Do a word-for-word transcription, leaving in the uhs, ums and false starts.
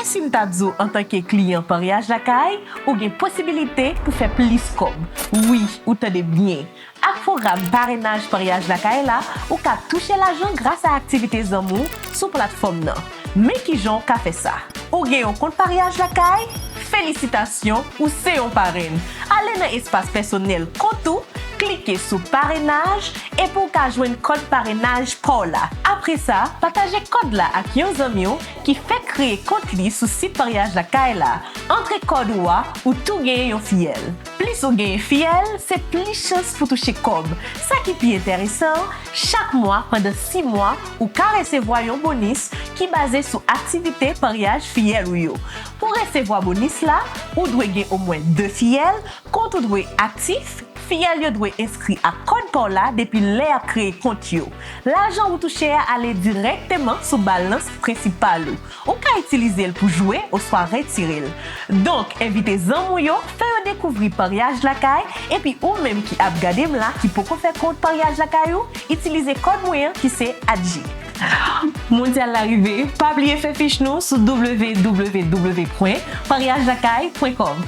Si m ta di w antanke kliyan Paryaj Lakay, ou gen posibilite pou fè plis kòb. Wi, ou tande byen. Ak pwogram parenaj Paryaj Lakay la, ou ka touche lajan gras a aktivite zanmi w sou platfòm nan. Men kijan w ka fè sa. Ou gen yon kont Paryaj Lakay? Felisitasyon, ou se yon parenn! Ale nan espas pèsonèl kont ou, klike sou parenaj, epi w ka jwenn kòd parenaj pa w la. Apre sa, pataje kòd la ak yon zanmi w ki fèk kreye kont li sou sit Paryaj Lakay la. Antre kòd ou a, ou tou genyen yon fiyèl. Plis ou genyen fiyèl, se plis chans pou touche kòb. Sa ki pi enteresan, chak mwa pandan sis mwa, ou ka resevwa yon bonis ki baze sou aktivite paryaj fiyèl ou yo. Pou resevwa bonis la, ou dwe gen omwen de fiyèl, kont ou dwe aktif, fiyèl yo dwe enskri ak kòd pa w la depi lè y ap kreye kont yo. Lajan ou touche a ale dirèkteman sou balans prensipal ou. Ou ka itilize l pou jwe oswa retire l. Donk, envite zanmi w yo, fè yo dekouvri Paryaj Lakay, epi ou menm ki ap gade m la ki poko fè kont Paryaj Lakay ou, itilize kòd mwen an ki se A D J. Mondyal la rive, pa bliye fè fich nou sou w w w pwen paryaj lakay pwen kòm.